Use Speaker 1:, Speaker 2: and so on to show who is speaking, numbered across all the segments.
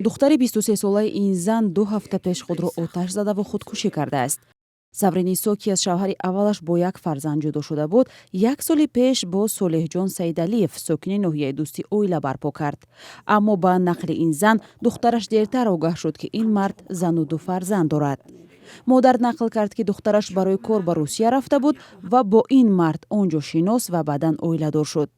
Speaker 1: Духтари 23-солаи ин зан 2 ҳафта пеш худро оташ задаву худкушӣ кардааст. Савринисо, ки аз шавҳари аввалаш бо як фарзанд ҷудо шуда буд, як соли пеш бо Солеҳҷон Саидалиев, сокини ноҳияи Дӯстӣ, оила барпо кард. Аммо ба нақли ин зан, духтараш дертар огаҳ шуд, ки ин мард зану ду фарзанд дорад. Модар нақл кард, ки духтараш барои кор ба Русия рафта буд ва бо ин мард он ҷо шинос ва баъдан оиладор шуд.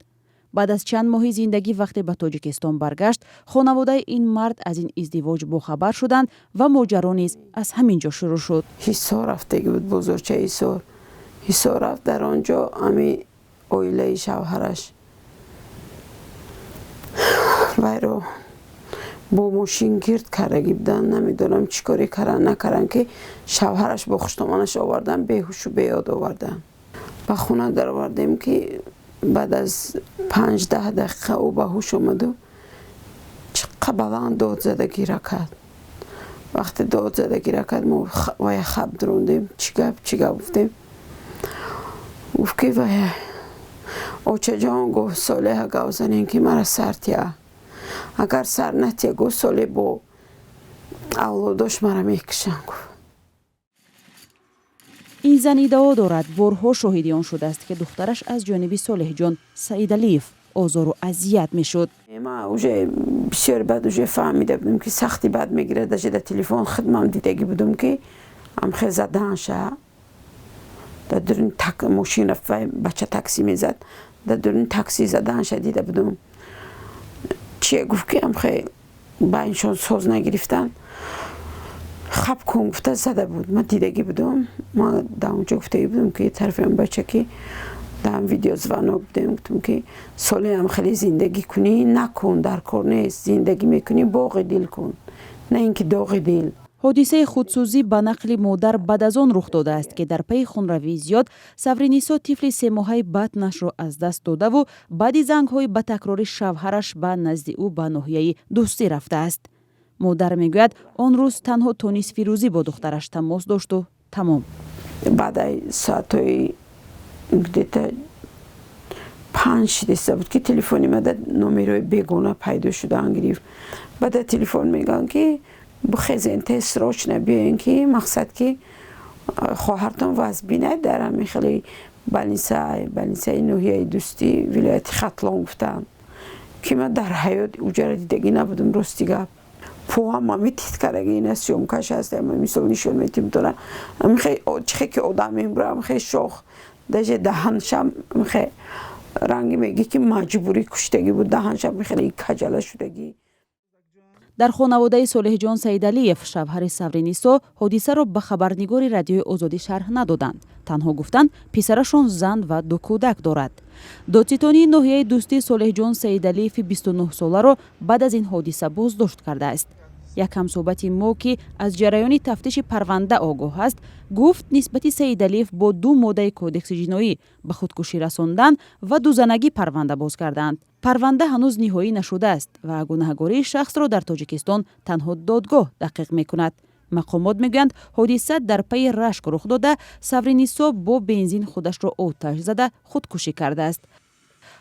Speaker 1: Баъд аз чанд моҳи зиндагӣ, вақте ба Тоҷикистон баргашт, хонаводаи ин мард аз ин издивоҷ бохабар шуданд ва моҷаро низ аз ҳамин ҷо шурӯъ шуд.
Speaker 2: Ҳисор рафтагӣ буд, бозорчаи Ҳисор. Ҳисор рафт, дар он ҷо ҳами оилаи шавҳараш вайро бо мошин гирд кардагӣ буданд. Намедонам, чӣ коре кардан, накардан, ки шавҳараш бо хуштоманаш овардан, беҳушу беёд овардан. Ба хона даровардем, ки баъд аз 5-10 дақиқа ӯ ба ҳуш омаду чиққа баланд дод зада гира кард. Вақте дод зада гира кард, мо вая хаб дурондем. Чӣ гап, чӣ гап гуфтем. Гуфт, ки вая очаҷон, гуфт, Солеҳа гав занем, ки мара сар тия. Агар сар натия, гуфт, Солеҳ бо авлодош мара мекушанд, гуфт.
Speaker 1: Ин зан иддао дорад, борҳо шоҳиди он шудааст, ки духтараш аз ҷониби Солеҳҷон Саидалиев озору азият мешуд.
Speaker 2: Ма уже бисёр баъд уже фаҳмида будем, ки сахти бад мегирад. Даже дар телефон хидмам дидагӣ будум, ки амхе заданша дар дуруни мошин рафт, бача такси мезад, дар дуруни такси заданша дида будум. Чие, гуфт, ки амхе байншон соз нагирифтанд, хаб кун гуфта зада буд. Ма дидагӣ будум. Ма дар онҷо гуфтагӣ будум, ки тарафи он бача, ки дар видеозвонок будем, гуфтум, ки солеам хеле зиндагӣ кунӣ накун, дар кор нест. Зиндагӣ мекунӣ, боғи дил кун, на ин ки доғи дил.
Speaker 1: Ҳодисаи худсӯзӣ, ба нақли модар, баъд аз он рух додааст, ки дар пайи хунравии зиёд Савринисо тифли семоҳаи батнашро аз даст додаву баъди зангҳои ба такрори шавҳараш ба назди ӯ ба ноҳияи Дӯстӣ рафтааст. Модар мегӯяд, он рӯз танҳо то нисфи рӯзӣ бо духтараш тамос дошту тамом.
Speaker 2: Баъдаи соатҳои где-то 5 шидеста буд, ки телефони мада номерои бегона пайдо шудан гирифт. Баъда телефон мегӯянд, ки бихезен, тез, срочно биёен, ки мақсад, ки хоҳартон вазбинад дар ҳамин хеле больница, больницаи ноҳияи Дӯстӣ, вилояти Хатлон, гуфтанд, ки ман дар ҳаёт уҷара дидагӣ набудум. Рости гап, поҳам ами тит кардаги, ина съёмкаш ҳаст, мисол нишон метим тона. Чихе ки одам мемура, амхе шох, даже даҳаншам амхе ранги мегӣ, ки маҷбурӣ куштагӣ буд, даҳаншам хеле каҷала шудагӣ.
Speaker 1: Дар хонаводаи Солеҳҷон Саидалиев, шавҳари Савринисо, ҳодисаро ба хабарнигори Радиои Озодӣ шарҳ надоданд. Танҳо гуфтанд, писарашон зан ва ду кӯдак дорад. Додситонии ноҳияи Дӯстӣ Солеҳҷон Саидалиеви 29-соларо баъд аз ин ҳодиса боздошт кардааст. Як ҳамсӯҳбати мо, ки аз ҷараёни тафтиши парванда огоҳ аст, гуфт, нисбати Саидалиев бо ду моддаи Кодекси ҷиноӣ: ба худкушӣ расондан ва дузанагӣ парванда боз кардаанд. Парванда ҳанӯз ниҳоӣ нашудааст ва гунаҳгории шахсро дар Тоҷикистон танҳо додгоҳ дақиқ мекунад. Мақомот мегӯянд, ҳодиса дар пайи рашк рух дода, Савринисо бо бензин худашро оташ зада, худкушӣ кардааст,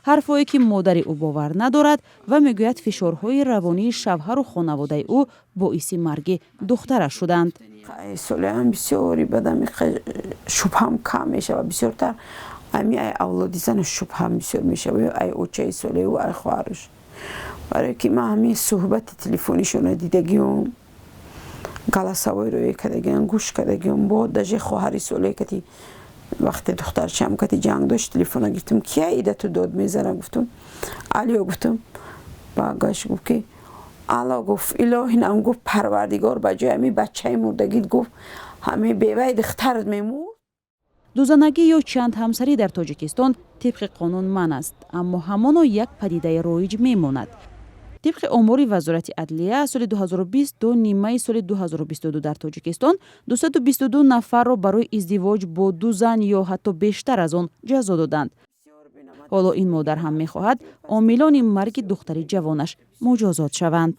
Speaker 1: ҳарфҳое ки модари ӯ бовар надорад ва мегӯяд, фишорҳои равонии шавҳару хонаводаи ӯ боиси марги духтараш шуданд.
Speaker 2: Солеам бисёри бадам шубҳам кам мешавад. Бисёртар ами ай авлоди зана шубҳам бисёр мешавад, ай очаи Солеу, ай хоҳараш, барое ки ман ҳамин суҳбати телефонишона дидагиём, голосовойро кардагиам, гӯш кардагиём. Бо даже хоҳари Соле кати, вақте духтарчам кати ҷанг дошт, телефона гирифтам: «Кия ида ту дод мезана?» Гуфтум: «Алё», гуфтум. Багаш гуфт, ки «Алло», гуфт, «илоҳинам», гуфт, «Парвардигор, ба ҷои ҳами бачаи мурдагит», гуфт, «ҳами беваи духтарат мемурд».
Speaker 1: Дузанагӣ ё чандҳамсарӣ дар Тоҷикистон тибқи қонун манъ аст, аммо ҳамоно як падидаи роиҷ мемонад. Тибқи омори Вазорати адлия, соли 2020 то нимаи соли 2022 дар Тоҷикистон 222 нафарро барои издивоҷ бо ду зан ё ҳатто бештар аз он ҷазо доданд. Ҳоло ин модар ҳам мехоҳад, омилони марги духтари ҷавонаш муҷозот шаванд.